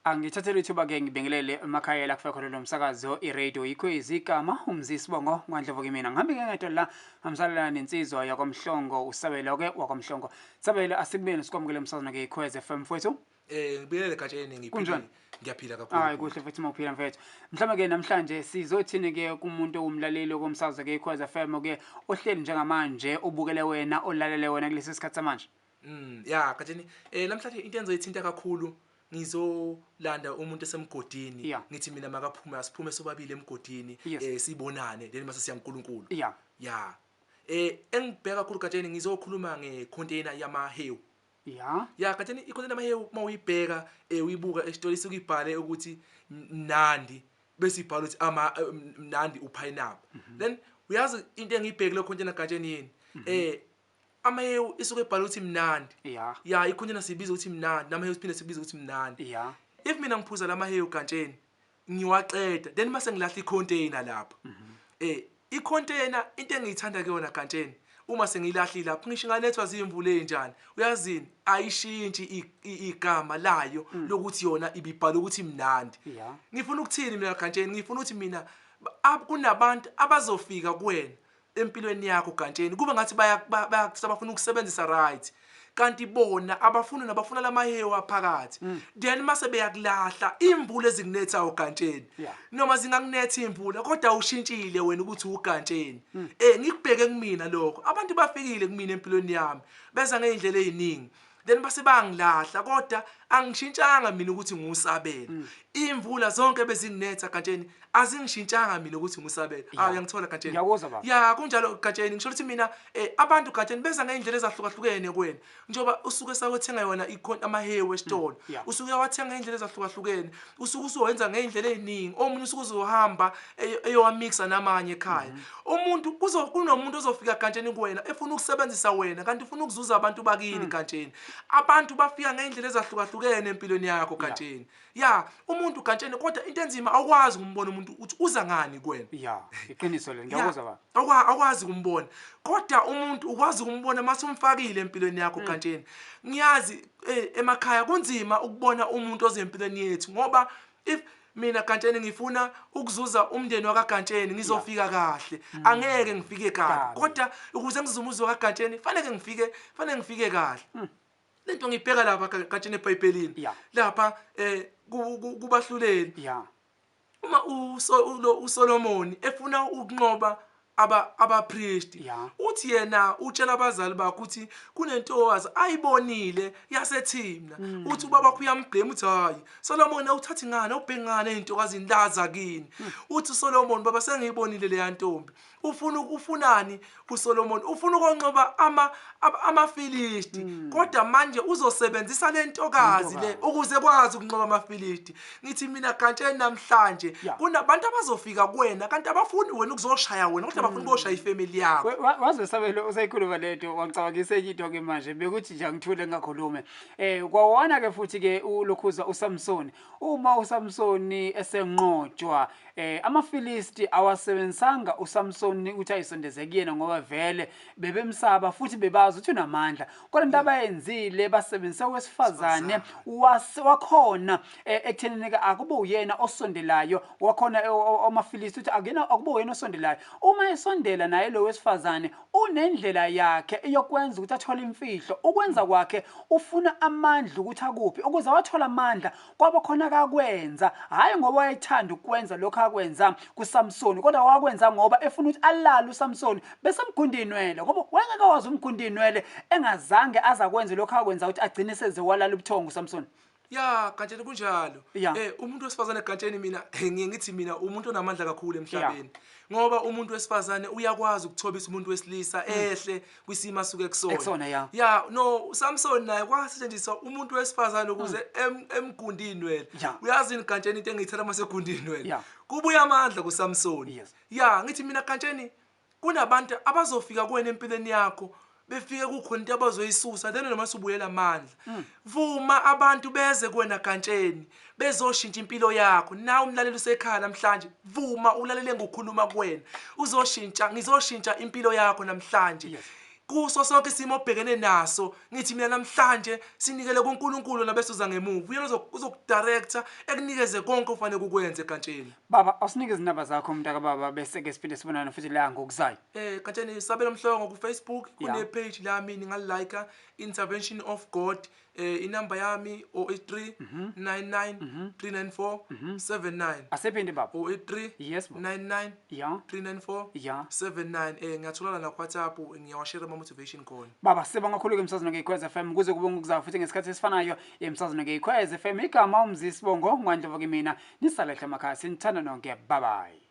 Angithathele ithuba-ke ngibingelele emakhaya la kufika khona lo msakazo i-radio Ikhwezi, igama uMzisibongo kwaNdlovu kimina. Ngihambe ngedwa la, ngihambisalana nensizwa yakwaMhlongo, uSabelo-ke wakwaMhlongo. Sabelo, asikubeni sikwamukele emsakazweni-ke Ikhwezi FM mfowethu. Ngibingelele Gatsheni, ngiphile. Kunjani? Ngiyaphila kakhulu. Hayi, kuhle futhi mawuphila mfethu. Mhlawumbe ke namhlanje sizothini ke kumuntu owumlaleli komsakazo ke Ikhwezi FM ke ohleli njengamanje ubukele wena olalele wena kulesi sikhathi samanje. Ya Gatsheni, namhlanje into engizoyithinta kakhulu, ngizolanda umuntu esemgodini. Ngithi mina makaphume, asiphume sobabili emgodini, sibonane, then mase siya kuNkulunkulu. Ya. Engibheka kakhulu Gatsheni, ngizokhuluma ngecontainer yamahewu. Ya Gatsheni, icontainer yamahewu mawuyibheka, uyibuka esitolo isuke ibhale ukuthi mnandi, bese ibhala ukuthi ama mnandi upineapple. Then uyazi into engiyibhekile container Gatsheni yini? Amahewu isuke ebhala ukuthi mnandi. Ya, icontainer siyibiza ukuthi mnandi, namahewu siphinde sibize ukuthi mnandi. If mina ngiphuza lamahewu Gatsheni, ngiwaqeda, then mase ngilahla icontainer lapha. I-container into engiyithanda kuyona Gatsheni, uma sengiyilahlile lapho, ngisho inganethwa zimvula ezinjani, uyazini, ayishintshi igama layo lokuthi yona ibibhala ukuthi mnandi. Ngifuna ukuthini mina Gatsheni? Ngifuna ukuthi mina kunabantu abazofika kuwena empilweni yakho Gatsheni, kube ngathi bafuna ukusebenzisa right, kanti bona abafuna nabafuna lamahewu aphakathi. Then mase beyakulahla imvula ezikunethayo Gatsheni, noma zingakunetha imvula, kodwa ushintshile wena ukuthi uGatsheni. Ngikubheke kumina lokho, abantu bafikile kumina empilweni yami, beza ngey'ndlela ey'ningi, then base bangilahla, kodwa angishintshanga mina ukuthi ngiwusabela. Imvula zonke bezinginetha Gatsheni azingishintshanga mina ukuthi ngiwusabela. Ah, uyangithola Gatsheni? Ngiyakuzwa baba. Ya, kunjalo Gatsheni. Ngisho ukuthi mina abantu Gatsheni beza ngey'ndlela ezahlukahlukene kuwena, njengoba usuke sawethenga yona amahewu esitolo, usuke uyawathenga ngey'ndlela ezahlukahlukene, usuke usuwenza ngey'ndlela ey'ningi, omunye usuke uzohamba eyowamixa namanye ekhaya. Umuntu kunomuntu ozofika Gatsheni kuwena efuna ukusebenzisa wena, kanti ufuna ukuzuza abantu bakini Gatsheni. Abantu bafika ngey'ndlela ezahlukahlukene empilweni yakho Gatsheni. Ya, umuntu Gatsheni, kodwa into enzima awukwazi ukumbona umuntu ukuthi uza ngani kuwena. Ya, iqiniso lelo, ngiyakuzwa baba. Awukwazi ukumbona, kodwa umuntu ukwazi ukumbona mase umfakile empilweni yakho Gatsheni. Ngiyazi emakhaya kunzima ukubona umuntu oze empilweni yethu, ngoba if mina Gatsheni ngifuna ukuzuza umndeni wakaGatsheni, ngizofika kahle, angeke ngifike kabi, kodwa ukuze ngizuze umuzi wakaGatsheni fanele ngifike, fanele ngifike kahle. Lento ngiyibheka lapha Gatsheni eBhayibhelini, lapha kubahluleli. Uma uSolomon efuna ukunqoba abapriest, uthi yena utshela abazali bakhe ukuthi kunentokazi ayibonile yaseThimna. Uthi ubaba wakhe uyamblame, uthi hayi Solomon, awuthathi ngani, awubheki ngani ey'ntokazini laza kini. Uthi Solomon, baba sengiyibonile leya ntombi. Ufuna ufunani uSolomon? Ufuna ukonqoba amaFilisti, kodwa manje uzosebenzisa le ntokazi le ukuze kwazi ukunqoba amaFilisti. Ngithi mina Gatsheni namhlanje kunabantu abazofika kuwena, kanti abafuni wena ukuzoshaya wena, kodwa bafuna ukuyoshaya ifamily yakho. Waze Sabelo usayikhuluma lento, wangicabangisa enye into ke manje, bekuthi nje angithule ngingakhulume. Kwawana ke futhi ke ulokhuza uSamson. Uma uSamsoni esenqotshwa, amaFilisti awasebenzisanga uSamsoni ukuthi ayisondeze kuyena, ngoba vele bebemsaba futhi bebazi ukuthi unamandla. Kodwa into abayenzile, basebenzisa owesifazane wakhona ekuthenini ke akube uyena osondelayo wakhona amaFilisti, ukuthi akuyena, akube uyena osondelayo. Uma esondela naye lo wesifazane unendlela yakhe eyokwenza ukuthi athole imfihlo. Ukwenza kwakhe ufuna amandla ukuthi akuphi, ukuze awathola amandla kwaba khona akakwenza, hhayi ngoba wayethanda ukwenza lokho akwenza kuSamsoni, kodwa wakwenza ngoba efuna ukuthi alale uSamsoni bese emgunda inwele, ngoba wayengeke wazi umgunda inwele engazange aze akwenze lokho akwenza ukuthi agcine seze walala ubuthongo uSamsoni. Ya Gatsheni, kunjalo. Umuntu wesifazane Gatsheni, mina ngiye ngithi mina umuntu onamandla kakhulu emhlabeni, ngoba umuntu wesifazane uyakwazi ukuthobisa umuntu wesilisa ehle kwisimo asuke kusona. Ekusona, ya. Ya, no Samson naye kwasetshenziswa umuntu wesifazane ukuze emgunde inwele. Uyazi ini Gatsheni, into engiyithanda mase egunda inwele, kubuya amandla kuSamson. Ya, ngithi mina Gatsheni kunabantu abazofika kuwena empilweni yakho, befike kukhona into abazoyisusa, then noma subuyela amandla. Vuma abantu beze kuwena Gatsheni, bezoshintsha impilo yakho. Nawe umlaleli usekhaya namhlanje, vuma ulalele ngokukhuluma kuwena, uzoshintsha, ngizoshintsha impilo yakho namhlanje. Kuso sonke isimo obhekene naso, ngithi mina namhlanje sinikele kuNkulunkulu nabese uza ngemuva. Uyena uzokudirector ekunikeze konke ofanele ukwenze eGantsheni. Baba, awusinike izinamba zakho mntaka baba bese ke siphinde sibonane futhi la ngokuzayo. Gatsheni, Sabelo Mhlongo ku Facebook kune page lami ningalike, Intervention of God. Inamba yami 083 99 394 79. Asephinde, baba. 083 Yes, baba. 99 394 79. Ngiyatholana na WhatsApp, ngiyawashare ama motivation khona. Baba, sibonga kakhulu ke emsazweni ngeKhwezi FM, kuze kube ngokuzayo futhi ngesikhathi esifanayo emsazweni ngeKhwezi FM. Igama uMzi, isibongo ngwaNdlovu, kimina nisalehle emakhaya, sinithanda nonke. Bye bye.